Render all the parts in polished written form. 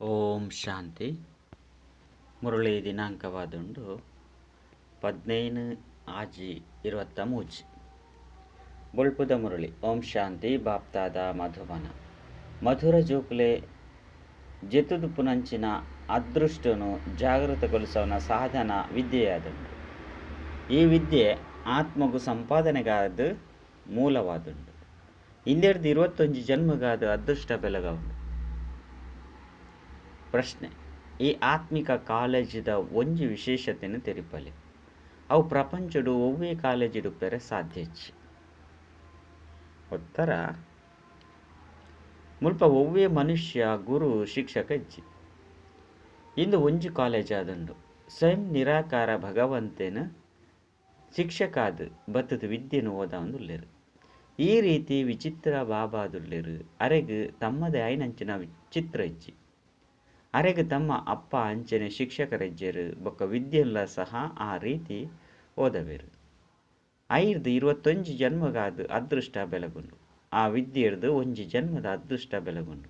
ಓಂ ಶಾಂತಿ. ಮುರಳಿ ದಿನಾಂಕವಾದುಂಡು 15/6/23. ಬೊಳ್ಪುದ ಮುರಳಿ. ಓಂ ಶಾಂತಿ. ಬಾಪ್ತಾದ ಮಧುಬನ. ಮಧುರ ಜೋಕುಲೆ ಜೆತುದುಪುನಂಚಿನ ಅದೃಷ್ಟನು ಜಾಗೃತಗೊಳಿಸವನ ಸಾಧನ ವಿದ್ಯೆಯಾದುಂಡು. ಈ ವಿದ್ಯೆ ಆತ್ಮಗು ಸಂಪಾದನೆಗಾದ ಮೂಲವಾದುಂಡು. ಇಂದೆರ್ದು 21 ಜನ್ಮಗಾದ ಅದೃಷ್ಟ ಬೆಲಗವುಂಡು. ಪ್ರಶ್ನೆ: ಈ ಆತ್ಮಿಕ ಕಾಲೇಜಿದ ಒಂಜಿ ವಿಶೇಷತೆಯನ್ನು ತೆರಿಪಲೆ. ಅವು ಪ್ರಪಂಚಡು ಒವ್ವೇ ಕಾಲೇಜಿಡುಪ್ಪೆರೆ ಸಾಧ್ಯಚ್ಚಿ. ಉತ್ತರ: ಮುಲ್ಪ ಒವ್ವೇ ಮನುಷ್ಯ ಗುರು ಶಿಕ್ಷಕ ಇಜ್ಜಿ. ಇಂದು ಒಂಜಿ ಕಾಲೇಜ್ ಆದುಂಡು. ಸ್ವಯಂ ನಿರಾಕಾರ ಭಗವಂತನ ಶಿಕ್ಷಕಾದ ಬತ್ತದ ವಿದ್ಯೆನು ಓದಾವಂದುಲ್ಲೆರು. ಈ ರೀತಿ ವಿಚಿತ್ರ ಬಾಬಾದುಲ್ಲೆರು. ಅರೆಗ್ ತಮ್ಮದೇ ಆಯಿನಂಚಿನ ಚಿತ್ರ ಇಜ್ಜಿ. ಅರೆಗ್ ತಮ್ಮ ಅಪ್ಪ ಅಂಚನೆ ಶಿಕ್ಷಕರೆಜ್ಜೆರು ಬೊಕ್ಕ ವಿದ್ಯೆನ್ಲ ಸಹ ಆ ರೀತಿ ಓದವೇರು. ಐರ್ದು 21 ಜನ್ಮಗಾದ ಅದೃಷ್ಟ ಬೆಲಗುಂಡು. ಆ ವಿದ್ಯೆರ್ದು ಒಂಜಿ ಜನ್ಮದ ಅದೃಷ್ಟ ಬೆಲಗುಂಡು.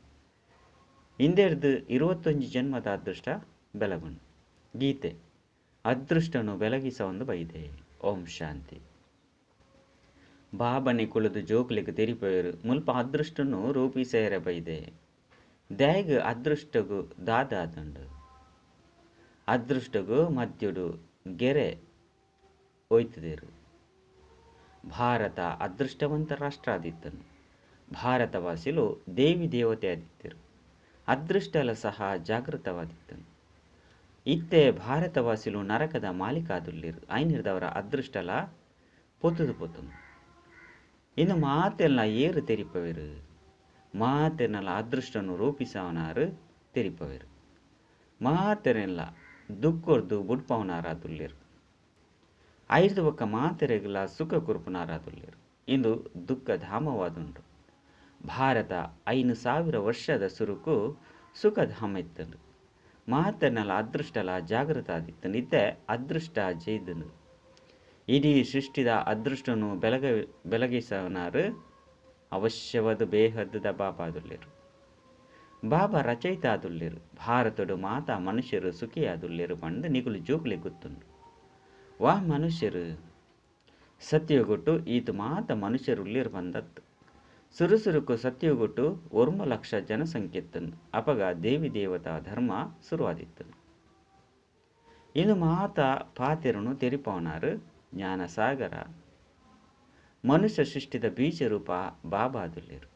ಇಂದೆರ್ದು 21 ಜನ್ಮದ ಅದೃಷ್ಟ ಬೆಲಗುಂಡು. ಗೀತೆ ಅದೃಷ್ಟನು ಬೆಲಗಿಸ ಒಂದು ಬೈದೆ. ಓಂ ಶಾಂತಿ. ಬಾಬನೆ ಕುಳಿದು ಜೋಕುಲಿಗೆ ತೆರಿಪೇರು ಮುಲ್ಪ ಅದೃಷ್ಟನು ರೂಪಿಸೇರೆ ಬೈದೆ. ದ್ಯಾಗ್ ಅದೃಷ್ಟಗು ದಾದಾದುಂಡು. ಅದೃಷ್ಟಗು ಮದ್ಯುಡು ಗೆರೆ ಒಯ್ತದೇರು. ಭಾರತ ಅದೃಷ್ಟವಂತ ರಾಷ್ಟ್ರ ಆದಿತ್ತನು. ಭಾರತವಾಸಿಲು ದೇವಿ ದೇವತೆ ಆದಿತ್ತರು. ಅದೃಷ್ಟಲ ಸಹ ಜಾಗೃತವಾದಿತ್ತನು. ಇತ್ತೆ ಭಾರತವಾಸಿಲು ನರಕದ ಮಾಲೀಕಾದುಲ್ಲೇರು. ಐನಿರ್ದವರ ಅದೃಷ್ಟಲ ಪೊತ್ತುದು ಪೊತ್ತುನು. ಇನ್ನು ಮಾತೆಲ್ಲ ಏರು ತೆರಿಪವೇರು. ಮಾತೆನೆಲ್ಲ ಅದೃಷ್ಟನು ರೂಪಿಸವನಾರು ತೆರಿಪವೇರು. ಮಾತೆನೆಲ್ಲ ದುಃಖರ್ದು ಬುಡ್ಪವನಾರಾದುಲ್ಲೇರು. ಐದು ಬೊಕ್ಕ ಮಾತೆರೆಗ್ಲ ಸುಖ ಕುರುಪುನಾರಾದುಲ್ಲೇರು. ಇಂದು ದುಃಖಧಾಮವಾದುಂಡು. ಭಾರತ 5000 ವರ್ಷದ ಸುರುಕು ಸುಖಧಾಮ ಇತ್ತಂಡು. ಮಾತೆನೆಲ್ಲ ಅದೃಷ್ಟಲ ಜಾಗೃತ ಆದಿತ್ತಂಡು. ಇತ್ತೆ ಅದೃಷ್ಟ ಜೈದನು. ಇಡೀ ಸೃಷ್ಟಿದ ಅದೃಷ್ಟನು ಬೆಲಗಿಸವನಾರು ಅವಶ್ಯವಾದ ಬೇಹದ್ದದ ಬಾಬಾದುಲ್ಲೇರು. ಬಾಬಾ ರಚಯಿತ ಆದುಲ್ಲೇರು. ಭಾರತಡು ಮಾತಾ ಮನುಷ್ಯರು ಸುಖಿಯಾದುಲ್ಲೇರು ಪಂಡು ನಿಗುಲು ಜೋಕುಲಿ ಗೊತ್ತುಂಡು. ವಾ ಮನುಷ್ಯರು ಸತ್ಯಗೊಟ್ಟು ಈತು ಮಾತ ಮನುಷ್ಯರು ಉಲ್ಲೇರು ಬಂದತ್ತು. ಸುರುಸುರುಕು ಸತ್ಯಗೊಟ್ಟು 1 ಲಕ್ಷ ಜನಸಂಖ್ಯೆತ್ತನು. ಅಪಗ ದೇವಿ ದೇವತಾ ಧರ್ಮ ಶುರುವಾದಿತ್ತನು. ಇನ್ನು ಮಾತಾ ಪಾತೆರನು ತೆರಿಪವನಾರು ಜ್ಞಾನಸಾಗರ ಮನುಷ್ಯ ಸೃಷ್ಟಿದ ಬೀಜ ರೂಪ ಬಾಬಾದುಲ್ಲೇರು.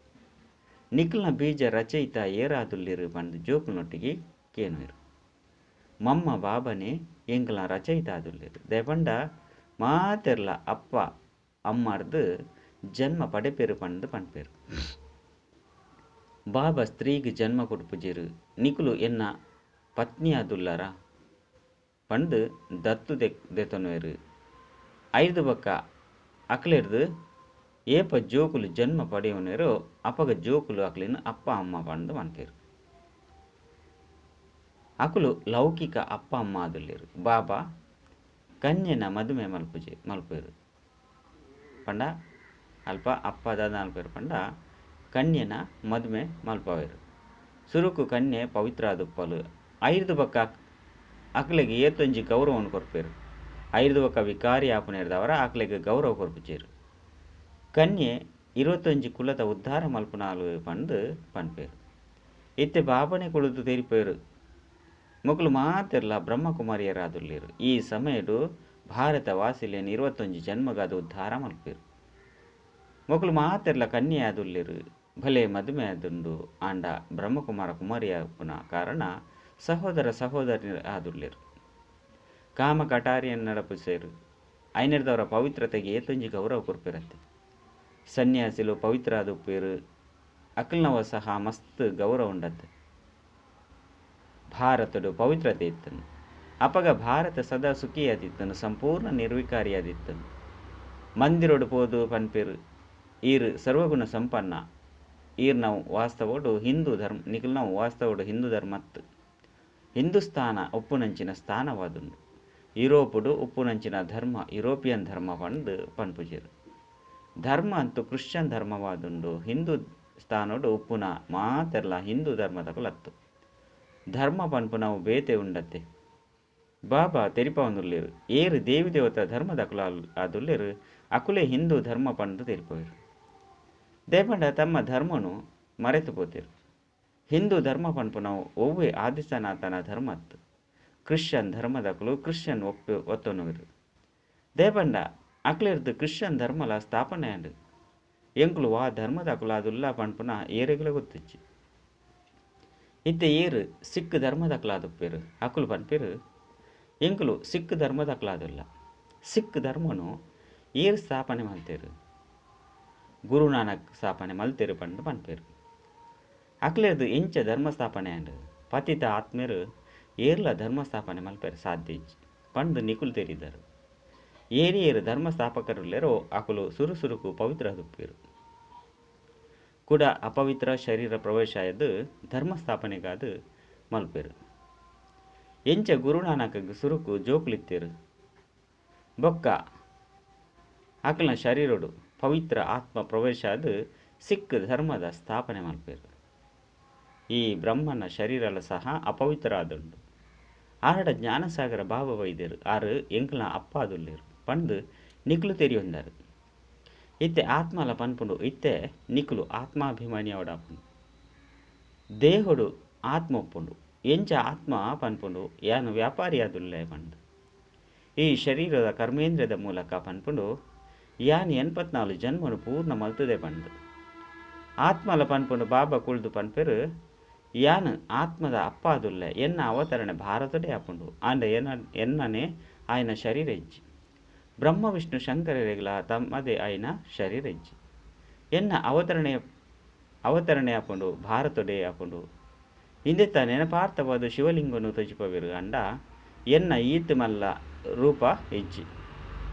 ನಿಖಲ್ನ ಬೀಜ ರಚಯಿತ ಏರಾದುಲ್ಲೇರು ಬಂದು ಜೋಕುನೊಟ್ಟಿಗೆ ಕೇನುವರು. ಮಮ್ಮ ಬಾಬನೇ ಎಂಕಲ್ನ ರಚಯಿತ ಆದುಲ್ಲೇರು. ದೇಪಂಡ ಮಾತೆರ್ಲ ಅಪ್ಪ ಅಮ್ಮಾರ್ದು ಜನ್ಮ ಪಡೆಪೇರು ಪಂದು ಪನ್ಪೇರು. ಬಾಬಾ ಸ್ತ್ರೀಗೆ ಜನ್ಮ ಕೊಡ್ಪುಜೇರು. ನಿಕುಲು ಎನ್ನ ಪತ್ನಿಯಾದುಲ್ಲಾರ ಪಂದು ದತ್ತು ದೆತೊನುವೇರು. ಐದು ಬಕ್ಕ ಅಕ್ಲೆರ್ದು ಏಪ ಜೋಕುಲು ಜನ್ಮ ಪಡೆಯುವನೇರು ಅಪಗ ಜೋಕುಲು ಅಕ್ಲಿನ ಅಪ್ಪ ಅಮ್ಮ ಪಂದು ಮನ್ಪೇರು. ಅಕುಲು ಲೌಕಿಕ ಅಪ್ಪ ಅಮ್ಮ ಆದುಲ್ಲೇರು. ಬಾಬಾ ಕನ್ಯನ ಮದುಮೆ ಮಲ್ಪುಜೆ ಮಲ್ಪೇರು. ಪಂಡ ಅಲ್ಪ ಅಪ್ಪ ದಾದ ಅಲ್ಪೇರು ಪಂಡ ಕನ್ಯನ ಮದುಮೆ ಮಲ್ಪವೇರು. ಸುರುಕು ಕನ್ಯೆ ಪವಿತ್ರ ಆದುಪ್ಪಲು. ಐದು ಬಕ್ಕ ಅಕ್ಲೆಗೆ ಏತೊಂಜಿ ಗೌರವವನ್ನು ಕೊರ್ಪೇರು. ಐದು ಬಕ್ಕ ವಿಕಾರಿ ಆಪನೇರ್ದವರ ಆಕ್ಲೆಗೆ ಗೌರವ ಕೊರ್ಪುಚೇರು. ಕನ್ಯೆ 21 ಕುಲದ ಉದ್ಧಾರ ಮಲ್ಪುನಾಲು ಪಂದು ಪನ್ಪೇರು. ಇತ್ತೆ ಬಾಬನೆ ಕುಳಿದು ತೆರಿಪೇರು. ಮೊಕಲು ಮಾತೆರ್ಲ ಬ್ರಹ್ಮಕುಮಾರಿಯರಾದುಲ್ಲೇರು. ಈ ಸಮಯಡು ಭಾರತ ವಾಸಿಲೇನು 21 ಜನ್ಮಗಾದ ಉದ್ಧಾರ ಮಲ್ಪೇರು. ಮೊಕಲು ಮಾತೆರ್ಲ ಕನ್ಯೆ ಆದುಲ್ಲೇರು. ಭಲೆ ಮದುಮೆ ಆದುಂಡು ಆಂಡ ಬ್ರಹ್ಮಕುಮಾರ ಕುಮಾರಿಯಾಪುನ ಕಾರಣ ಸಹೋದರ ಸಹೋದರಿ ಆದುಲ್ಲೇರು. ಕಾಮ ಕಟಾರಿಯನ್ನು ನಡಪುಸೇರು. ಐನೆರ್ದವರ ಪವಿತ್ರತೆಗೆ ಏತೊಂಜಿ ಗೌರವ ಕೊರ್ಪಿರತ್ತೆ. ಸನ್ಯಾಸಿಲು ಪವಿತ್ರ ಆದುಪ್ಪೇರು. ಅಕಲ್ನವ ಸಹ ಮಸ್ತ್ ಗೌರವ ಉಂಡತ್ತೆ. ಭಾರತಡು ಪವಿತ್ರತೆ ಇತ್ತನು. ಅಪಗ ಭಾರತ ಸದಾ ಸುಖಿಯಾದಿತ್ತನು, ಸಂಪೂರ್ಣ ನಿರ್ವಿಕಾರಿಯಾದಿತ್ತನು. ಮಂದಿರೋಡು ಪೋದು ಪನ್ಪೇರು ಈರು ಸರ್ವಗುಣ ಸಂಪನ್ನ. ಈರ್ ನಾವು ವಾಸ್ತವೋಡು ಹಿಂದೂ ಧರ್ಮ ನಿಖಲ್ ನಾವು ವಾಸ್ತವೋಡು ಹಿಂದೂ ಧರ್ಮತ್ತು. ಹಿಂದೂಸ್ಥಾನ ಉಪ್ಪುನಂಚಿನ ಸ್ಥಾನವಾದುಂಡು. ಯುರೋಪುಡು ಉಪ್ಪುನಂಚಿನ ಧರ್ಮ ಯುರೋಪಿಯನ್ ಧರ್ಮ ಪಂದು ಪನ್ಪುಜೇರು. ಧರ್ಮ ಅಂತೂ ಕ್ರಿಶ್ಚಿಯನ್ ಧರ್ಮವಾದುಂಡು. ಹಿಂದೂ ಸ್ಥಾನೋಡು ಉಪ್ಪುನ ಮಾತೆರ್ಲ ಹಿಂದೂ ಧರ್ಮದ ಕುಲತ್ತು. ಧರ್ಮ ಪನ್ಪುನವು ಬೇತೆ ಉಂಡತ್ತೆ. ಬಾಬಾ ತೆರಿಪಾವೊಂದುಲ್ಲೆರ್ ಏರ್ ದೇವಿ ದೇವತಾ ಧರ್ಮದಕುಲು ಆದುಲ್ಲೆರ್ ಅಕುಲೇ ಹಿಂದೂ ಧರ್ಮ ಪಂದ್ ತೆರಿಪಾವೆರ್. ದೇಪಂಡ ತಮ್ಮ ಧರ್ಮನು ಮರೆತು ಪೋತೆರ್. ಹಿಂದೂ ಧರ್ಮ ಪನ್ಪುನವು ಒವ್ವೆ ಆದಿಸನಾತನ ಧರ್ಮ ಅತ್ತ್. ಕ್ರಿಶ್ಚಿಯನ್ ಧರ್ಮದಕುಲು ಕ್ರಿಶ್ಚಿಯನ್ ಒತ್ತೊನುವೆರ್. ದೇಪಂಡ ಅಕ್ಲೆರ್ದ್ ಕ್ರಿಶ್ಚಿಯನ್ ಧರ್ಮಲ ಸ್ಥಾಪನೆ ಆಂಡ್. ಎಂಕುಲು ವಾ ಧರ್ಮದಕುಲಾದುಲ್ಲ ಪನ್ಪುನ ಏರೆಗ್ಲ ಗೊತ್ತಿಜ್ಜಿ. ಇತ್ತೆ ಏರ್ ಸಿಖ್ ಧರ್ಮದಕುಲಾದುಪ್ಪೆರ್ ಅಕುಲು ಪನ್ಪೆರ್ ಎಂಕುಲು ಸಿಖ್ ಧರ್ಮದಕುಲಾದುಲ್ಲ. ಸಿಖ್ ಧರ್ಮನು ಏರ್ ಸ್ಥಾಪನೆ ಮಲ್ತೆರ್? ಗುರುನಾನಕ್ ಸ್ಥಾಪನೆ ಮಲ್ತೆರ್ ಪಂದ್ ಪನ್ಪೆರ್. ಅಕ್ಲೆರ್ದ್ ಎಂಚ ಧರ್ಮ ಸ್ಥಾಪನೆ ಆಂಡ್? ಪತಿತ ಆತ್ಮೆರ್ ಏರ್ಲ ಧರ್ಮ ಸ್ಥಾಪನೆ ಮಲ್ಪೆರೆ ಸಾಧ್ಯ ಇಜ್ಜಿ ಪಂದ್ ನಿಕುಲು ತೆರಿದರು. ಏರ್ ಏರ್ ಧರ್ಮ ಸ್ಥಾಪಕರುಲ್ಲೆರೋ ಅಕುಲು ಸುರು ಸುರುಕು ಪವಿತ್ರ ಆದುಪ್ಪೆರ್. ಕುಡ ಅಪವಿತ್ರ ಶರೀರ ಪ್ರವೇಶ ಆದ್ ಧರ್ಮ ಸ್ಥಾಪನೆಗಾದ್ ಮಲ್ಪೆರ್. ಎಂಚ ಗುರುನಾನಕ್ ಸುರುಕು ಜೋಕುಲಿತ್ತೆರ್ ಬೊಕ್ಕ ಅಕಲ್ನ ಶರೀರಡು ಪವಿತ್ರ ಆತ್ಮ ಪ್ರವೇಶ ಆದ್ ಸಿಖ್ ಧರ್ಮದ ಸ್ಥಾಪನೆ ಮಲ್ಪೆರ್. ಈ ಬ್ರಹ್ಮನ ಶರೀರಲ ಸಹ ಅಪವಿತ್ರ ಆದುಂಡು. ಆರಡ ಜ್ಞಾನಸಾಗರ ಬಾಬಾ ಬೈದೆರ್ ಆರು ಎಂಕ್ಲ ಅಪ್ಪ ಆದುಲ್ಲೆರ್ ಪಂದ್ ನಿಕುಲು ತೆರಿಯೊಂದಾರ್. ಇತ್ತೆ ಆತ್ಮಲ ಪನ್ಪುಂಡು ಇತ್ತೆ ನಿಕುಲು ಆತ್ಮಾಭಿಮಾನಿ ಅವಡಾಪುಂಡು. ದೇಹಡು ಆತ್ಮ ಉಪ್ಪುಂಡು. ಎಂಚ ಆತ್ಮ ಪನ್ಪುಂಡು ಯಾನ್ ವ್ಯಾಪಾರಿ ಆದುಲ್ಲೆ ಪಂದ್. ಈ ಶರೀರದ ಕರ್ಮೇಂದ್ರಿಯದ ಮೂಲಕ ಪನ್ಪುಂಡು ಯಾನ್ 84 ಜನ್ಮನು ಪೂರ್ಣ ಮಲ್ತದೆ ಪಂದ್. ಆತ್ಮಲ ಪನ್ಪುಂಡು ಬಾಬಾ ಕುಳ್ದು ಪನ್ಪೆರ್ ಯಾನ್ ಆತ್ಮದ ಅಪ್ಪ ಆದುಲ್ಲೆ ಎನ್ನ ಅವತರಣೆ ಭಾರತಡೇ ಆಪುಂಡು ಆಂಡ ಎನ್ನನೇ ಆಯನ ಶರೀರ ಇಜ್ಜಿ. ಬ್ರಹ್ಮ ವಿಷ್ಣು ಶಂಕರರಿಗ್ಲ ತಮ್ಮದೇ ಆಯಿನ ಶರೀರ ಇಜ್ಜಿ. ಎನ್ನ ಅವತರಣೆ ಆಪುಂಡು ಭಾರತಡೇ ಆಪುಂಡು. ಇಂದೆತ್ತ ನೆನಪಾರ್ಥವಾದ ಶಿವಲಿಂಗನು ತೋಜಿಪವೆರು ಅಂಡ ಎನ್ನ ಈತ್ ಮಲ್ಲ ರೂಪ ಇಜ್ಜಿ.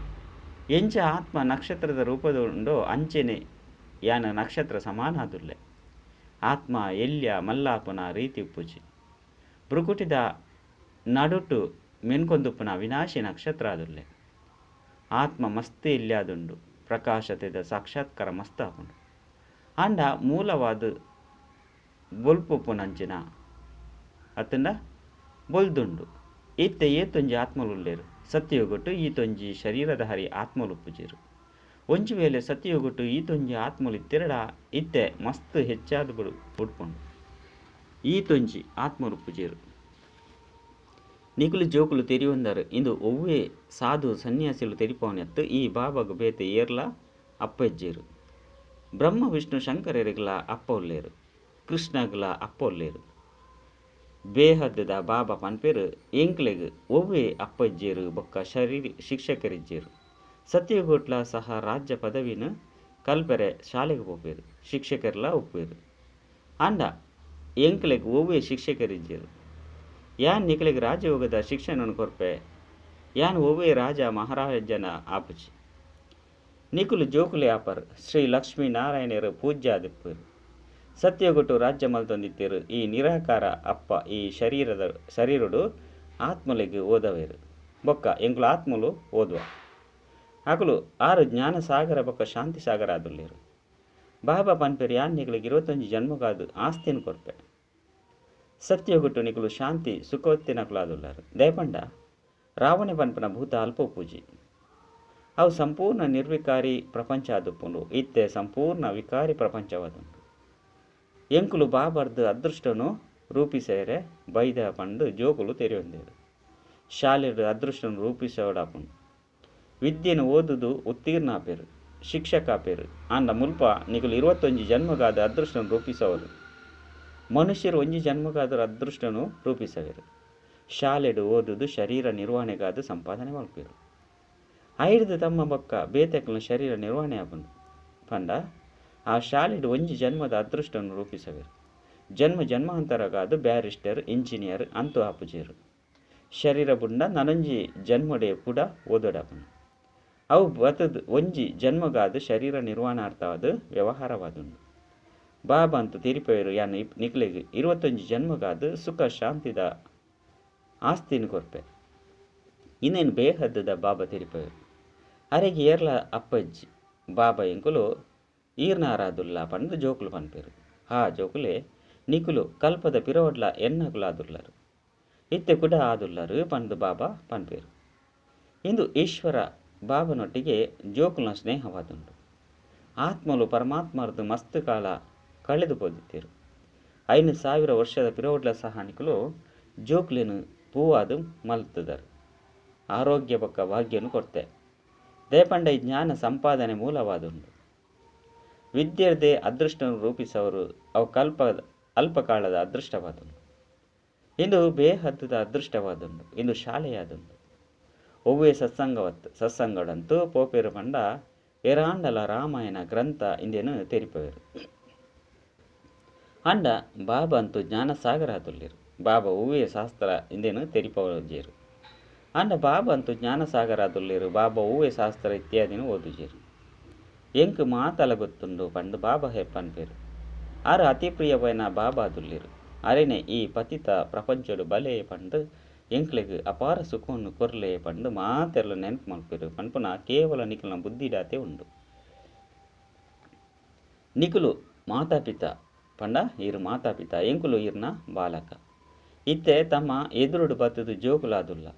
ಎಂಚ ಆತ್ಮ ನಕ್ಷತ್ರದ ರೂಪದ ಉಂಡೋ ಅಂಚೆನೆ ಯಾನ ನಕ್ಷತ್ರ ಸಮಾನ ಆದುಲ್ಲೆ. ಆತ್ಮ ಎಲ್ಯ ಮಲ್ಲಾಪುನ ರೀತಿ ಉಪ್ಪುಜಿ. ಭ್ರುಕುಟಿದ ನಡುಟು ಮೆನ್ಕೊಂದುಪ್ಪುನ ಅವಿನಾಶಿ ನಕ್ಷತ್ರ ಆದುಲ್ಲೆ. ಆತ್ಮ ಮಸ್ತ್ ಎಲ್ಯಾದುಂಡು. ಪ್ರಕಾಶತೆದ ಸಾಕ್ಷಾತ್ಕಾರ ಮಸ್ತ್ ಆಪುಂಡು. ಆಂಡ ಮೂಲವಾದ ಬೊಲ್ಪುಪುನಂಚಿನ ಅತ್ತಂಡ ಬೊಲ್ದುಂಡು. ಇತ್ತೆ ಏತೊಂಜಿ ಆತ್ಮಲುಲ್ಲೆರ್. ಸತ್ಯಯುಗಟ್ಟು ಈತೊಂಜಿ ಶರೀರದ ಹರಿ ಆತ್ಮಲುಪ್ಪುಜೆರ್. ಒಂಜಿ ವೇಳೆ ಸತ್ಯಯುಗಟ್ಟು ಈತೊಂಜಿ ಆತ್ಮಲು ಇತ್ತೆರಡ ಇತ್ತೆ ಮಸ್ತ್ ಹೆಚ್ಚಾದ ಬುಡ್ಪುಂಡು. ಈತೊಂಜಿ ಆತ್ಮಲುಪ್ಪುಜೆರ್. ನಿಕುಲು ಜೋಕುಲು ತೆರಿಯೊಂದಾರ್ ಇಂದು ಒವ್ವೆ ಸಾಧು ಸನ್ಯಾಸಿಲು ತೆರಿಪಾವನೆತ್ತು ಈ ಬಾಬಾಗ್ ಬೇತೆ ಏರ್ಲ ಅಪ್ಪ ಇಜ್ಜೆರ್. ಬ್ರಹ್ಮ ವಿಷ್ಣು ಶಂಕರರಿಗ್ಲ ಅಪ್ಪ ಉಲ್ಲೇರು. ಕೃಷ್ಣಗ್ಲ ಅಪ್ಪ ಉಲ್ಲೇರು. ಬೇಹದ್ದದ ಬಾಬಾ ಪನ್ಪೆರ್ ಎಂಕ್ಲೆಗ್ ಒವ್ವೆ ಅಪ್ಪ ಇಜ್ಜೆರ್ ಬೊಕ್ಕ ಶರೀರ ಶಿಕ್ಷಕರಿಜ್ಜೆರ್. ಸತ್ಯಯುಗಟ್ಲ ಸಹ ರಾಜ್ಯ ಪದವಿನ ಕಲ್ಪೆರೆ ಶಾಲೆಗೆ ಪೋಪೆರ್. ಶಿಕ್ಷಕರ್ಲ ಉಪ್ಪುವೆರ್. ಆಂಡ ಎಂಕ್ಲೆಗ್ ಒವ್ವೆ ಶಿಕ್ಷಕರಿಜ್ಜೆರ್. ಯಾನ್ ನಿಕಲೆಗ್ ರಾಜಯೋಗದ ಶಿಕ್ಷಣವನ್ನು ಕೊರ್ಪೆ. ಯಾನ್ ಒವ್ವೆ ರಾಜ ಮಹಾರಾಜನ ಆಪುಜಿ. ನಿಕುಲು ಜೋಕುಲೆ ಆಪರ್. ಶ್ರೀ ಲಕ್ಷ್ಮೀ ನಾರಾಯಣರು ಪೂಜ್ಯಾದಿಪ್ಪೆರ್. ಸತ್ಯಯುಗಟ್ಟು ರಾಜ್ಯ ಮಲ್ತೊಂದಿತ್ತೆರ್. ಈ ನಿರಾಕಾರ ಅಪ್ಪ ಈ ಶರೀರಡು ಆತ್ಮಲೆಗ್ ಓದವೆರ್. ಬೊಕ್ಕ ಎಂಕುಲು ಆತ್ಮಲು ಓದುವ. ಅಕುಲು ಆರು ಜ್ಞಾನ ಸಾಗರ ಬೊಕ್ಕ ಶಾಂತಿ ಸಾಗರ ಆದುಲ್ಲೆರ್. ಬಾಬಾ ಪನ್ಪೆರ್ ಯಾನ್ ನಿಕಲೆಗ್ 21 ಜನ್ಮಗಾದ್ ಆಸ್ತಿನ ಕೊರ್ಪೆ. ಸತ್ಯಯುಗಟ್ಟು ನಿಕುಲು ಶಾಂತಿ ಸುಖವತ್ತಿನಕುಲಾದುಲ್ಲಾರು. ದಯಪಂಡ ರಾವಣೆ ಪನ್ಪುನ ಭೂತ ಅಲ್ಪ ಉಪ್ಪುಜಿ. ಅವು ಸಂಪೂರ್ಣ ನಿರ್ವಿಕಾರಿ ಪ್ರಪಂಚ ಆದುಪ್ಪುಂಡು. ಇತ್ತೆ ಸಂಪೂರ್ಣ ವಿಕಾರಿ ಪ್ರಪಂಚವಾದುಂಡು. ಎಂಕುಲು ಬಾಬರ್ದು ಅದೃಷ್ಟನು ರೂಪಿಸೇರೆ ಬೈದ ಪಂದ್ ಜೋಕುಲು ತೆರಿಯೊಂದೆರ್. ಶಾಲೆಡ್ ಅದೃಷ್ಟನು ರೂಪಿಸೋಡಾಪುಂಡು. ವಿದ್ಯೆನು ಓದುದು ಉತ್ತೀರ್ಣ ಆಪೆರ್. ಶಿಕ್ಷಕ ಆಪೆರ್. ಆಂಡ ಮುಲ್ಪ ನಿಕುಲು 21 ಜನ್ಮಗಾದ ಅದೃಷ್ಟನು ರೂಪಿಸವರು. ಮನುಷ್ಯರು ಒಂಜಿ ಜನ್ಮಗಾದ ಅದೃಷ್ಟನು ರೂಪಿಸವೆರ್. ಶಾಲೆಡ್ ಓದುದು ಶರೀರ ನಿರ್ವಹಣೆಗಾದ ಸಂಪಾದನೆ ಮಲ್ಪೆರ್. ಐರ್ದ್ ತಮ್ಮ ಬೊಕ್ಕ ಬೇತೆಕ್ಲ ಶರೀರ ನಿರ್ವಹಣೆ ಆಪುಂಡು. ಪಂಡ ಆ ಶಾಲೆಡ್ ಒಂಜಿ ಜನ್ಮದ ಅದೃಷ್ಟನು ರೂಪಿಸವೆರ್. ಜನ್ಮ ಜನ್ಮಾಂತರಗಾದ ಬ್ಯಾರಿಸ್ಟರ್ ಇಂಜಿನಿಯರ್ ಅಂತೂ ಆಪುಜೆರ್. ಶರೀರ ಬುಂಡ ನನೊಂಜಿ ಜನ್ಮಡೆ ಕೂಡ ಓದೋಡಾಪುಂಡು. ಅವು ಬತ್ತದ್ ಒಂಜಿ ಜನ್ಮಗಾದ ಶರೀರ ನಿರ್ವಹಣಾರ್ಥವಾದ ವ್ಯವಹಾರವಾದುಂಡು. ಬಾಬಾ ಅಂತ ತೆರಿಪೆರ್ ಯಾನ್ ನಿಕಲೆಗ್ 21 ಜನ್ಮಗಾದ ಸುಖ ಶಾಂತಿದ ಆಸ್ತಿನ ಕೊರ್ಪೆ. ಇನ್ನೇನು ಬೇಹದ್ದದ ಬಾಬಾ ತೆರಿಪೆರ್. ಅರೆಗೆ ಏರ್ಲ ಅಪ್ಪ ಇಜ್ಜಿ. ಬಾಬಾ ಎಂಕುಲು ಈರ್ನಾರಾದುಲ್ಲ ಪಂದ್ ಜೋಕುಲು ಪನ್ಪೆರ್. ಹಾ ಜೋಕುಲೆ ನಿಕುಲು ಕಲ್ಪದ ಪಿರವಡ್ಲ ಎನ್ನಕುಲಾದುಲ್ಲರು ಇತ್ತೆ ಕುಡ ಆದುಲ್ಲರು ಪಂದು ಬಾಬಾ ಪನ್ಪೇರು. ಇಂದು ಈಶ್ವರ ಬಾಬನೊಟ್ಟಿಗೆ ಜೋಕುಲ್ನ ಸ್ನೇಹವಾದುಂಡು. ಆತ್ಮಲು ಪರಮಾತ್ಮರ್ದು ಮಸ್ತ್ ಕಾಲ ಕಳೆದು ಪೋದಿತ್ತೇರು. 5000 ವರ್ಷದ ಪಿರವಡ್ಲ ಸಹ ನಿಕುಲು ಜೋಕುಲೆನು ಪೂವಾದು ಮಲ್ತದರು. ಆರೋಗ್ಯ ಬೊಕ್ಕ ಭಾಗ್ಯನು ಕೊರ್ತೆ. ದಯಪಂಡ ಈ ಜ್ಞಾನ ಸಂಪಾದನೆ ಮೂಲವಾದುಂಡು. ವಿದ್ಯೆರ್ದೇ ಅದೃಷ್ಟನು ರೂಪಿಸವರು ಅವು ಅಲ್ಪಕಾಲದ ಅದೃಷ್ಟವಾದುಂಡು. ಇಂದು ಬೇಹದ್ದುದ ಅದೃಷ್ಟವಾದುಂಡು. ಇಂದು ಶಾಲೆಯಾದುಂಡು. ಒವ್ವೇ ಸತ್ಸಂಗವತ್ತು ಸತ್ಸಂಗಡಂತೂ ಪೋಪೇರು ಪಂಡ ಏರಾಂಡಲ ರಾಮಾಯಣ ಗ್ರಂಥ ಇಂದೇನು ತೆರಿಪವೇರು. ಅಂಡ ಬಾಬಾ ಅಂತೂ ಜ್ಞಾನಸಾಗರ ಆದುಲ್ಲೇರು. ಬಾಬಾ ಒವ್ವೇ ಶಾಸ್ತ್ರ ಇಂದೇನು ತೆರಿಪವಜೇರು. ಅಂಡ ಬಾಬಾ ಅಂತೂ ಜ್ಞಾನಸಾಗರ ಆದುಲ್ಲೇರು. ಬಾಬಾ ಒವ್ವೇ ಶಾಸ್ತ್ರ ಇತ್ಯಾದಿನ ಓದುಜೇರು. ಎಂಕ್ ಮಾತಲ ಗೊತ್ತುಂಡು ಪಂಡು ಬಾಬಾ ಹೇ ಪನ್ಪೇರು. ಆರು ಅತಿ ಪ್ರಿಯವೈನ ಬಾಬಾ ಆದುಲ್ಲೇರು. ಅರೆನೆ ಈ ಪತಿತ ಪ್ರಪಂಚಡು ಬಲೆ ಪಂಡು ಎಂಕ್ಲೆಗ್ ಅಪಾರ ಸುಖವನ್ನು ಕೊರ್ಲೆ ಪಂಡು ಮಾತೆರ್ಲ ನೆನಪು ಮಲ್ಪೇರು ಪನ್ಪುನ ಕೇವಲ ನಿಕುಲ್ನ ಬುದ್ಧಿಡಾತೆ ಉಂಡು. ನಿಕುಲು ಮಾತಾಪಿತ ಪಂಡ ಈರು ಮಾತಾಪಿತ, ಎಂಕುಲು ಈರ್ನ ಬಾಲಕ. ಇತ್ತೆ ತಮ್ಮ ಎದುರುಡು ಬತ್ತದು ಜೋಕುಲಾದುಲ್ಲ.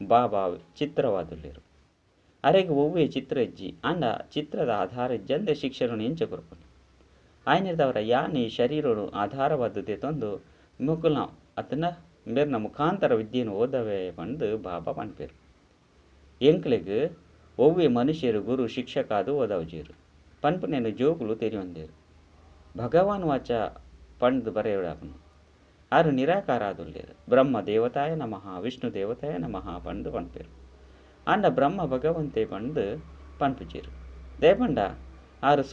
ಬಾಬಾ ಚಿತ್ರವಾದುಲ್ಲೇರು. ಅರೆಗ್ ಒವ್ವೇ ಚಿತ್ರ ಇಜ್ಜಿ. ಅಂಡ ಚಿತ್ರದ ಆಧಾರ ಇಜ್ಜಂದೆ ಶಿಕ್ಷಣನು ಎಂಚ ಕೊರ್ಪುನು. ಆಯ್ನಿರ್ದವರ ಯಾನ್ ಈ ಶರೀರನು ಆಧಾರವಾದದ್ದೇ ತಂದು ಮುಕುಲ್ನ ಅತನ ಮೇರ್ನ ಮುಖಾಂತರ ವಿದ್ಯೆನು ಓದವೆ ಪಂದು ಬಾಬಾ ಪನ್ಪೇರು. ಎಂಕ್ಲೆಗ್ ಒವ್ವೇ ಮನುಷ್ಯರು ಗುರು ಶಿಕ್ಷಕ ಅದು ಓದವಜೇರು ಪನ್ಪುನೇನು ಜೋಕುಲು ತೆರಿಯೊಂದೇರು. ಭಗವಾನ್ ವಾಚ ಪಂಡ್ದು ಬರೆಯೋಡಾಪುನು. ಆರು ನಿರಾಕಾರ ಆದುಲ್ಲೇರು. ಬ್ರಹ್ಮ ದೇವತಾಯ ನಮಃ, ವಿಷ್ಣು ದೇವತಾಯ ನಮಃ ಪಂದು ಪನ್ಪೇರು. ಅಂಡ ಬ್ರಹ್ಮ ಭಗವಂತೆ ಪಂದು ಪನ್ಪುಜೇರು. ದೇಪಂಡ ಆರು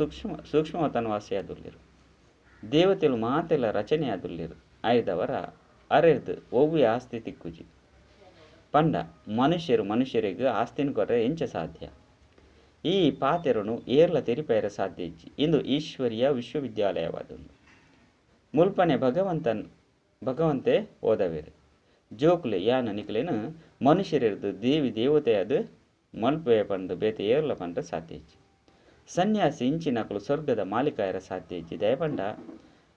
ಸೂಕ್ಷ್ಮವತನವಾಸಿ ಆದುಲ್ಲೇರು. ದೇವತೆಲು ಮಾತೆಲ್ಲ ರಚನೆ ಆದುಲ್ಲೇರು. ಆಯ್ದವರ ಅರೆರ್ದು ಒವ್ವೆ ಆಸ್ತಿ ತಿಕ್ಕುಜಿ. ಪಂಡ ಮನುಷ್ಯರು ಮನುಷ್ಯರಿಗೆ ಆಸ್ತಿನ ಕೊರ್ರೆ ಎಂಚ ಸಾಧ್ಯ? ಈ ಪಾತೆರನು ಏರ್ಲ ತೆರಿಪೇರ ಸಾಧ್ಯ ಇಜ್ಜಿ. ಇಂದು ಈಶ್ವರಿಯ ವಿಶ್ವವಿದ್ಯಾಲಯವಾದುಂಡು. ಮುಲ್ಪನೆ ಭಗವಂತೆ ಓದವೇರು. ಜೋಕುಲೆ ಯಾನ ನಿಕುಲೇನು ಮನುಷ್ಯರಿರ್ದು ದೇವಿ ದೇವತೆಯಾದ ಮಲ್ಪೆ ಪಂದು ಬೇತೆ ಏರ್ಲ ಪಂಡ ಸಾಧ್ಯ ಇಜ್ಜಿ. ಸನ್ಯಾಸಿ ಇಂಚಿನಕುಲು ಸ್ವರ್ಗದ ಮಾಲೀಕಾಯರ ಸಾಧ್ಯ ಇಜ್ಜಿ. ದಯಪಂಡ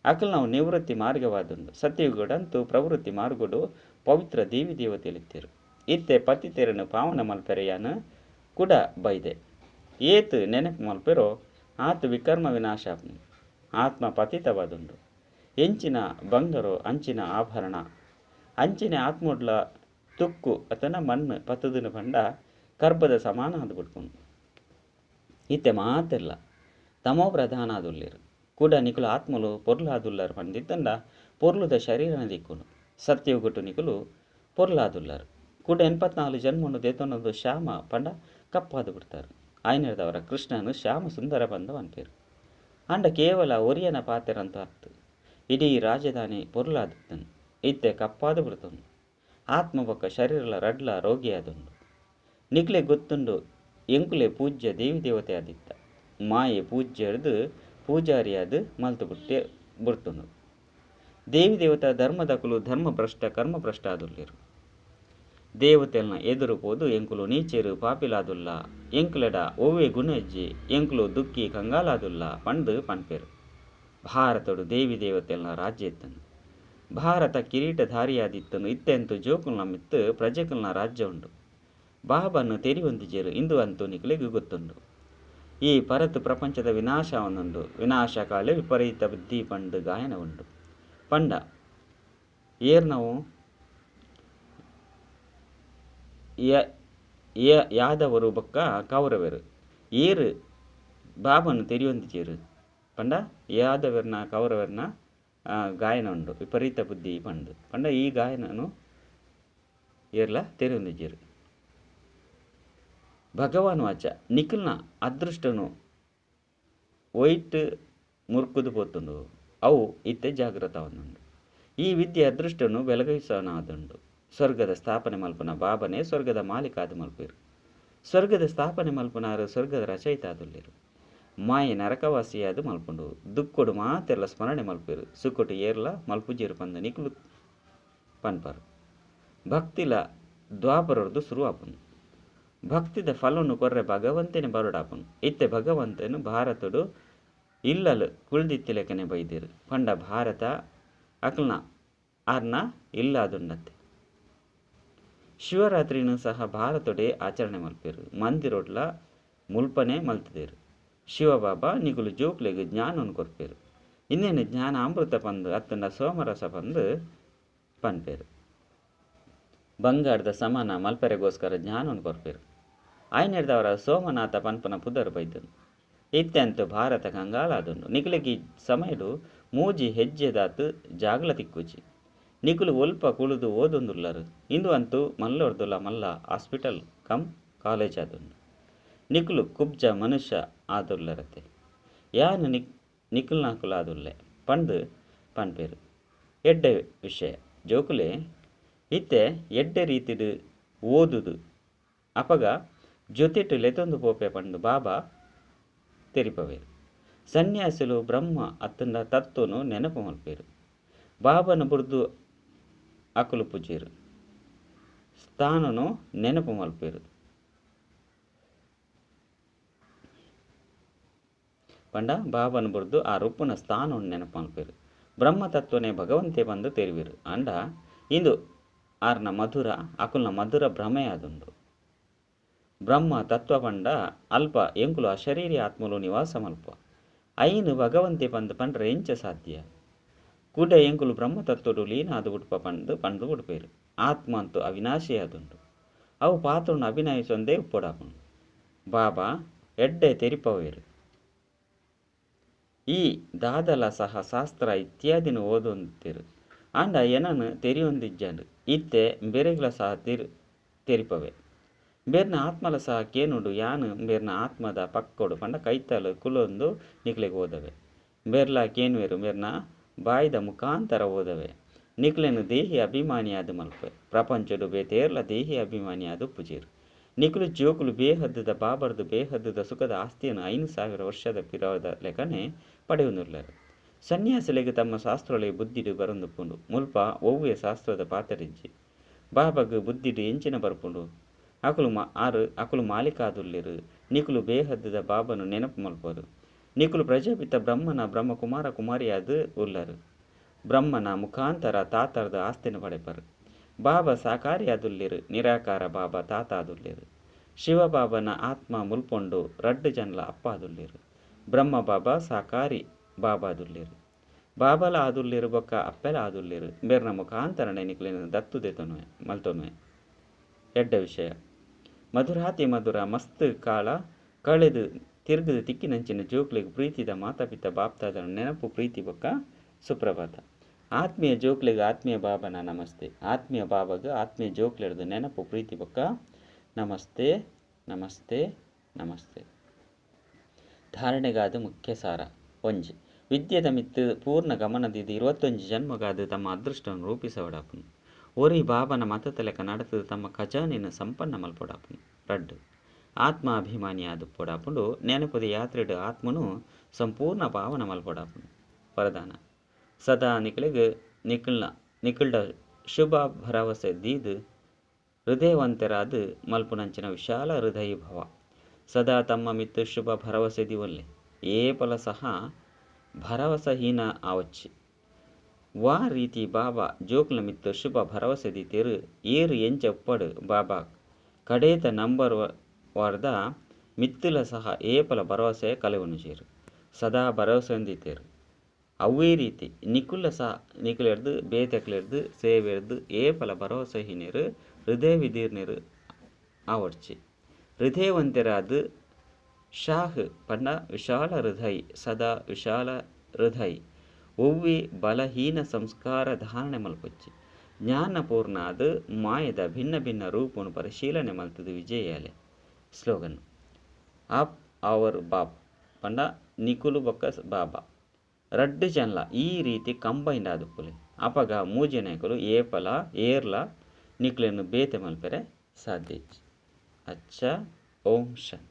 ಅಕಲ್ ನಾವು ನಿವೃತ್ತಿ ಮಾರ್ಗವಾದುಂಡು. ಸತ್ಯಯುಗಡಂತೂ ಪ್ರವೃತ್ತಿ ಮಾರ್ಗಡು ಪವಿತ್ರ ದೇವಿ ದೇವತೆಲಿತ್ತೇರು. ಇತ್ತೆ ಪತಿತೆರನು ಪಾವನ ಮಲ್ಪೆರೆಯಾನ ಕೂಡ ಬೈದೆ. ಏತು ನೆನಪು ಮಲ್ಪೆರೋ ಆತ ವಿಕರ್ಮ ವಿನಾಶ ಆತ್ಮ ಪತಿತವಾದುಂಡು. ಎಂಚಿನ ಬಂಗರೋ ಅಂಚಿನ ಆಭರಣ ಅಂಚಿನ ಆತ್ಮೊಡ್ಲ ತುಕ್ಕು ಅತನ ಮಣ್ಣು ಪತ್ತದಿನ ಪಂಡ ಕರ್ಬದ ಸಮಾನ ಅದು ಬಿಡ್ಕೊಂಡು. ಇತ್ತೆ ಮಾತೆಲ್ಲ ತಮೋ ಪ್ರಧಾನ ಆದುಲ್ಲೇರು. ಕೂಡ ನಿಕುಲು ಆತ್ಮಲು ಪೊರ್ಲಾದುಲ್ಲರು ಪಂಡಿತ್ತಂಡ ಪೊರ್ಲುದ ಶರೀರನ ದಿಕ್ಕುನು. ಸತ್ಯಯುಗಟ್ಟು ನಿಕುಲು ಪೊರ್ಲಾದುಲ್ಲರು. ಕೂಡ 84 ಜನ್ಮನು ದೇತನದು ಶ್ಯಾಮ ಪಂಡ ಕಪ್ಪಾದು ಬಿಡ್ತಾರೆ. ಆಯ್ನದವರ ಕೃಷ್ಣನು ಶ್ಯಾಮ ಸುಂದರ ಬಂದ ಪನ್ಪೇರು. ಅಂಡ ಕೇವಲ ಒರಿಯನ ಪಾತೆರಂತ ಅರ್ಥ. ಇಡೀ ರಾಜಧಾನಿ ಪೊರ್ಲಾದಿತ್ತನು. ಇತ್ತೆ ಕಪ್ಪಾದು ಬಿಡ್ತನು. ಆತ್ಮ ಬೊಕ್ಕ ಶರೀರಲ ರಡ್ಲ ರೋಗಿಯಾದುಂಡು. ನಿಕ್ಲೆ ಗೊತ್ತುಂಡು ಎಂಕುಲೆ ಪೂಜ್ಯ ದೇವಿ ದೇವತೆ ಆದಿತ್ತ. ಮಾಯೆ ಪೂಜ್ಯ ಹಿಡ್ದು ಪೂಜಾರಿಯಾದ ಮಲ್ತು ಬಿಟ್ಟೆ ಬಿಡ್ತುಂಡು. ದೇವಿ ದೇವತಾ ಧರ್ಮದಕುಲು ಧರ್ಮಭ್ರಷ್ಟ ಕರ್ಮಭ್ರಷ್ಟ ಆದುಲ್ಲೇರು. ದೇವತೆಲ್ನ ಎದುರು ಪೋದು ಎಂಕುಲು ನೀಚೇರು ಪಾಪಿಲಾದುಲ್ಲ, ಎಂಕುಲೆಡ ಒವ್ವೆ ಗುಣಜ್ಜಿ, ಎಂಕುಲು ದುಕ್ಕಿ ಕಂಗಾಲಾದುಲ್ಲ ಪಂಡು ಪನ್ಪೇರು. ಭಾರತಡು ದೇವಿ ದೇವತೆಲ್ನ ರಾಜ್ಯ ಇತ್ತನು. ಭಾರತ ಕಿರೀಟಧಾರಿಯಾದಿತ್ತನು. ಇತ್ತೆಂತು ಜೋಕುಲ್ನ ಮಿತ್ತು ಪ್ರಜೆಕುಲ್ನ ರಾಜ್ಯ ಉಂಡು. ಬಾಬನ್ನು ತೆರಿಯೊಂದಿಜೇರು ಇಂದು ಅಂತೂ ನಿಕುಲೆಗ್ ಗೊತ್ತುಂಡು. ಈ ಪರತು ಪ್ರಪಂಚದ ವಿನಾಶ ಒಂದುಂಡು. ವಿನಾಶ ಕಾಲೆ ವಿಪರೀತ ಬುದ್ಧಿ ಪಂಡು ಗಾಯನ ಉಂಡು. ಪಂಡ ಏರ್ನವು ಯಾದವರು ಬೊಕ್ಕ ಕೌರವರು ಏರು ಬಾಬನ್ನು ತೆರಿಯೊಂದಿಜೇರು. ಪಂಡ ಯಾದವರ್ನ ಕೌರವರ್ನ ಗಾಯನ ಉಂಡು ವಿಪರೀತ ಬುದ್ಧಿ ಪಂಡು. ಪಂಡ ಈ ಗಾಯನನು ಏರ್ಲ ತೆರಿಯೊಂದಿಜೇರು. ಭಗವಾನ್ ವಾಚ ನಿಖಿಲ್ನ ಅದೃಷ್ಟನು ಒಯ್ಟ್ ಮುರ್ಕುದು ಪೋತುಂಡು. ಅವು ಇತ್ತೆ ಜಾಗೃತ ಒಂದುಂಡು. ಈ ವಿದ್ಯೆ ಅದೃಷ್ಟನು ಬೆಳಗಿಸೋನಾದುಂಡು. ಸ್ವರ್ಗದ ಸ್ಥಾಪನೆ ಮಲ್ಪುನ ಬಾಬನೇ ಸ್ವರ್ಗದ ಮಾಲೀಕ ಆದ್ ಮಲ್ಪೇರು. ಸ್ವರ್ಗದ ಸ್ಥಾಪನೆ ಮಲ್ಪುನಾರು ಸ್ವರ್ಗದ ರಚಯಿತ ಆದುಲ್ಲೇರು. ಮಾಯೆ ನರಕವಾಸಿಯಾದ ಮಲ್ಪುಂಡು. ದುಕ್ಕೊಡು ಮಾತೆಲ್ಲ ಸ್ಮರಣೆ ಮಲ್ಪೇರು. ಸುಕ್ಕೊಟು ಏರ್ಲ ಮಲ್ಪುಜೇರು ಪಂದ ನಿಕುಲು ಪನ್ಪರು. ಭಕ್ತಿಲ ದ್ವಾಪರದ್ದು ಶುರುವಾಪುಂಡು. ಭಕ್ತಿದ ಫಲನು ಕೊರ್ರೆ ಭಗವಂತನೇ ಬರುಡಾಪುನು. ಇತ್ತೆ ಭಗವಂತನು ಭಾರತಡು ಇಲ್ಲಲು ಕುಳ್ದಿತ್ತಿಲೆಕನೆ ಬೈದೇರು. ಪಂಡ ಭಾರತ ಅಕಲ್ನ ಆರ್ನ ಇಲ್ಲಾದುಂಡತ್ತೆ. ಶಿವರಾತ್ರಿನು ಸಹ ಭಾರತೊಡೆ ಆಚರಣೆ ಮಲ್ಪೆರು ಮಂದಿರೊಡ್ಲ ಮುಲ್ಪನೆ ಮಲ್ತದೇರು. ಶಿವಬಾಬಾ ನಿಕುಲು ಜೋಕ್ಲೆಗ್ ಜ್ಞಾನನ್ ಕೊರ್ಪೆರು. ಇನ್ನೇನು ಜ್ಞಾನ ಅಮೃತ ಪಂದು ಅತ್ತಂಡ ಸೋಮರಸ ಪಂದು ಪನ್ಪೆರು. ಬಂಗಾರದ ಸಮಾನ ಮಲ್ಪೆರೆಗೋಸ್ಕರ ಜ್ಞಾನನ್ ಕೊರ್ಪೆರು. ಆಯ್ನೆರ್ದವರ ಸೋಮನಾಥ ಪನ್ಪನ ಪುದರ್ ಬೈದನು. ಇತ್ಯಂತ ಭಾರತ ಕಂಗಾಲಾದುಂಡು. ನಿಕುಲೆಗ್ ಸಮಯಡು ಮೂಜಿ ಹೆಜ್ಜೆದಾತ್ ಜಾಗಲ ತಿಕ್ಕುಜಿ. ನಿಕುಲು ಒಲ್ಪ ಕುಳುದು ಓದೊಂದುಲ್ಲರು. ಇಂದು ಅಂತೂ ಮಲ್ಲೊರ್ದುಲ ಮಲ್ಲ ಹಾಸ್ಪಿಟಲ್ ಕಮ್ ಕಾಲೇಜ್ ಆದುಂಡು. ನಿಕುಲು ಕುಬ್ಜ ಮನುಷ್ಯ ಆದುಲ್ಲರತೆ. ಯಾನ್ ನಿಕುಲ್ನಾಕುಲಾದುಲ್ಲೆ ಪಂದ್ ಪನ್ಪೆರು. ಎಡ್ಡೆ ವಿಷಯ ಜೋಕುಲೆ ಇತ್ತೆ ಎಡ್ಡೆ ರೀತಿಡ್ ಓದುದು ಅಪಗ ಜೊತೆಟ್ ಲೆತೊಂದು ಪೋಪೆ ಪಂದ್ ಬಾಬಾ ತೆರಿಪವೆರ್. ಸನ್ಯಾಸಿಲು ಬ್ರಹ್ಮ ಅತ್ತಂಡ ತತ್ವನು ನೆನಪು ಮಲ್ಪೆರು. ಬಾಬನ ಬುಡ್ದು ಅಕುಲು ಪೂಜೆರು. ಸ್ಥಾನನು ನೆನಪು ಮಲ್ಪೆರು. ಪಂಡ ಬಾಬನ ಬುಡ್ದು ಆ ರೂಪನ ಸ್ಥಾನವನ್ನು ನೆನಪು ಮಲ್ಪೆರು. ಬ್ರಹ್ಮ ತತ್ವನೇ ಭಗವಂತೆ ಬಂದು ತೆರಿವೆರು. ಅಂಡ ಇಂದು ಆರ್ನ ಮಧುರ ಅಕುಲ್ನ ಮಧುರ ಭ್ರಮೆ ಆದುಂಡು. ಬ್ರಹ್ಮ ತತ್ವ ಪಂಡ ಅಲ್ಪ ಎಂಕುಲು ಅಶರೀರಿ ಆತ್ಮಲು ನಿವಾಸ ಮಲ್ಪ. ಐನು ಭಗವಂತೆ ಪಂದ್ ಪಂಡ್ರೆ ಎಂಚ ಸಾಧ್ಯ? ಕುಡ ಎಂಕುಲು ಬ್ರಹ್ಮ ತತ್ವಡು ಲೀನಾದು ಉಡುಪ ಪಂದ್ ಪಂದು ಉಡುಪೇರು. ಆತ್ಮ ಅಂತೂ ಅವಿನಾಶಿ ಆದುಂಡು. ಅವು ಪಾತ್ರನ ಅಭಿನಯಿಸೊಂದೇ ಉಪ್ಪೊಡಾಪುಂಡು. ಬಾಬಾ ಎಡ್ಡೆ ತೆರಿಪವೇರು. ಈ ದಾದಲ ಸಹ ಶಾಸ್ತ್ರ ಇತ್ಯಾದಿನ ಓದೊಂದಿತ್ತೆರು. ಆಂಡ ಎನನ್ ತೆರಿಯೊಂದಿಜ್ಜಂಡು. ಇತ್ತೆ ಬೇರೆಗ್ಲ ಸಹ ತೆರಿಪವೆ. ಬೇರ್ನ ಆತ್ಮಲ ಸಹ ಕೇನುಂಡು. ಯಾನ್ ಬೇರ್ನ ಆತ್ಮದ ಪಕ್ಕೋಡು ಪಂಡ ಕೈತಲು ಕುಲೊಂದು ನಿಕ್ಲೆಗ್ ಓದವೆ. ಬೇರ್ಲ ಕೇನುವೆರು ಬೇರ್ನ ಬಾಯಿದ ಮುಖಾಂತರ ಓದವೆ. ನಿಕ್ಲೆನ ದೇಹಿ ಅಭಿಮಾನಿಯಾದ ಮಲ್ಪೆ. ಪ್ರಪಂಚಡು ಬೇತೇರ್ಲ ದೇಹಿ ಅಭಿಮಾನಿಯಾದ ಉಪ್ಪುಜೇರು. ನಿಕುಲು ಜೋಕುಲು ಬೇಹದ್ದುದ ಬಾಬರ್ದು ಬೇಹದ್ದುದ ಸುಖದ ಆಸ್ತಿಯನ್ನು 5000 ವರ್ಷದ ಪಿರವದ ಲೆಕ್ಕನೆ ಪಡೆಯುವುದಿಲ್ಲರು. ಸನ್ಯಾಸಿಲೆಗ್ ತಮ್ಮ ಶಾಸ್ತ್ರಳೆ ಬುದ್ಧಿಡು ಬರಂದುಪ್ಪುಂಡು. ಮುಲ್ಪ ಒವ್ವೆ ಶಾಸ್ತ್ರದ ಪಾತರಿಜ್ಜಿ. ಬಾಬಗ್ ಬುದ್ಧಿಡು ಎಂಚಿನ ಬರ್ಪುಂಡು. ಅಕುಲು ಆರು ಅಕುಲು ಮಾಲೀಕಾದುಲ್ಲೆರು. ನಿಕುಲು ಬೇಹದ್ದುದ ಬಾಬನು ನೆನಪು ಮಲ್ಪರು. ನಿಕುಲು ಪ್ರಜಾಪಿತ ಬ್ರಹ್ಮನ ಬ್ರಹ್ಮಕುಮಾರ ಕುಮಾರಿಯಾದ ಉಲ್ಲರು. ಬ್ರಹ್ಮನ ಮುಖಾಂತರ ತಾತರ್ದ ಆಸ್ತಿನ ಪಡೆಪರು. ಬಾಬಾ ಸಾಕಾರಿಯಾದುಲ್ಲೆರು. ನಿರಾಕಾರ ಬಾಬಾ ತಾತ ಆದುಲ್ಲೆರು. ಶಿವಬಾಬನ ಆತ್ಮ ಮುಲ್ಪೊಂಡು ರಡ್ಡು ಜನಲ ಅಪ್ಪ ಆದುಲ್ಲೆರು. ಬ್ರಹ್ಮ ಬಾಬಾ ಸಾಕಾರಿ ಬಾಬಾದುಲ್ಲೆರು. ಬಾಬಲ ಆದುಲ್ಲೆರು ಬೊಕ್ಕ ಅಪ್ಪೆಲ ಆದುಲ್ಲೆರು. ಬೇರ್ನ ಮುಖಾಂತರನೆ ನಿಕ್ಲೆನ ದತ್ತು ದೆತೊನುವೆ ಮಲ್ತೊನುವೆ. ಎಡ್ಡೆ ವಿಷಯ. ಮಧುರಾತಿ ಮಧುರ ಮಸ್ತ್ ಕಾಲ ಕಳೆದು ತಿರುಗದು ತಿಕ್ಕಿನಂಚಿನ ಜೋಕ್ಲೆಗ್ ಪ್ರೀತಿದ ಮಾತಾಪಿತ ಬಾಪ್ತಾದನ ನೆನಪು ಪ್ರೀತಿ ಬೊಕ್ಕ ಸುಪ್ರಭಾತ. ಆತ್ಮೀಯ ಜೋಕ್ಲೆಗ್ ಆತ್ಮೀಯ ಬಾಬನ ನಮಸ್ತೆ. ಆತ್ಮೀಯ ಬಾಬಗ್ ಆತ್ಮೀಯ ಜೋಕ್ಲೆರ್ದು ನೆನಪು ಪ್ರೀತಿ ಬೊಕ್ಕ ನಮಸ್ತೆ ನಮಸ್ತೆ ನಮಸ್ತೆ. ಧಾರಣೆಗಾದ ಮುಖ್ಯ ಸಾರ. ಒಂಜಿ ವಿದ್ಯೆದ ಮಿತ್ತು ಪೂರ್ಣ ಗಮನದಿದ್ದು 21 ಜನ್ಮಗಾದ ತಮ್ಮ ಅದೃಷ್ಟವನ್ನು ರೂಪಿಸವಡಾಪುನು. ಒರಿ ಬಾಬನ ಮತದ ಲೆಕ್ಕ ನಡೆತದ ತಮ್ಮ ಖಜಾನೆಯನ್ನು ಸಂಪನ್ನ ಮಲ್ಪೊಡಾಪುನು. ರಡ್ಡು ಆತ್ಮಾಭಿಮಾನಿಯಾದ ಪೊಡಾಪುಂಡು. ನೆನಪದ ಯಾತ್ರೆಡು ಆತ್ಮನು ಸಂಪೂರ್ಣ ಪಾವನ ಮಲ್ಪೊಡಾಪುನು. ವರದಾನ ಸದಾ ನಿಕಲಿಗೆ ನಿಕಲ್ಡ ಶುಭ ಭರವಸೆ ದೀದು ಹೃದಯವಂತರಾದ ಮಲ್ಪುನಂಚಿನ ವಿಶಾಲ ಹೃದಯ ಭವ. ಸದಾ ತಮ್ಮ ಮಿತ್ತು ಶುಭ ಭರವಸೆ ದಿವಲ್ಲೆ. ಏಪಲ ಸಹ ಭರವಸಹೀನ ಆವಚ್ಚಿ. ವಾ ರೀತಿ ಬಾಬಾ ಜೋಕ್ಲ ಮಿತ್ತು ಶುಭ ಭರವಸೆ ದೀತೇರು ಏರು ಎಂಚ ಉಪ್ಪಡು ಬಾಬಾ ಕಡೇತ ನಂಬರ್ ವಾರ್ದ ಮಿತ್ತುಲ ಸಹ ಏಪಲ ಭರವಸೆ ಕಲೆವನು ಚೇರು. ಸದಾ ಭರವಸೆ ಹೊಂದಿತೇರು. ಅವೇ ರೀತಿ ನಿಕುಲ ಸಹ ನಿಕುಲೆರ್ದು ಬೇತೆಕ್ಲೆರ್ದು ಸೇವೆರ್ದು ಏಪಲ ಭರವಸೆ ಹೀನೇರು ಹೃದಯ ವಿದೀರ್ಣರು ಆವಡ್ಚಿ. ಹೃದಯವಂತರಾದ ಶಾಹ್ ಪಂಡ ವಿಶಾಲ ಹೃದಯ ಸದಾ ವಿಶಾಲ ಹೃದಯ. ಒವ್ವೆ ಬಲಹೀನ ಸಂಸ್ಕಾರ ಧಾರಣೆ ಮಲ್ಪೊಚ್ಚಿ. ಜ್ಞಾನಪೂರ್ಣಾದ ಮಾಯದ ಭಿನ್ನ ಭಿನ್ನ ರೂಪನು ಪರಿಶೀಲನೆ ಮಲ್ತದು ವಿಜಯಾಲೆ. ಸ್ಲೋಗನ್ ಆಪ್ ಅವರ್ ಬಾಪ್ ಪಂಡ ನಿಕುಲು ಬೊಕ್ಕ ಬಾಬಾ ರಡ್ಡು ಜನಲ ಈ ರೀತಿ ಕಂಬೈಂಡ್ ಆದುಪ್ಪುಲೆ. ಅಪಗ ಮೂಜನೆಕುಲು ಏಪಲ ಏರ್ಲ ನಿಕ್ಲೆನ್ ಬೇತೆ ಮಲ್ಪೆರೆ ಸಾಧ್ಯ. ಅಚ್ಚ ಓಂ ಶಾಂತಿ.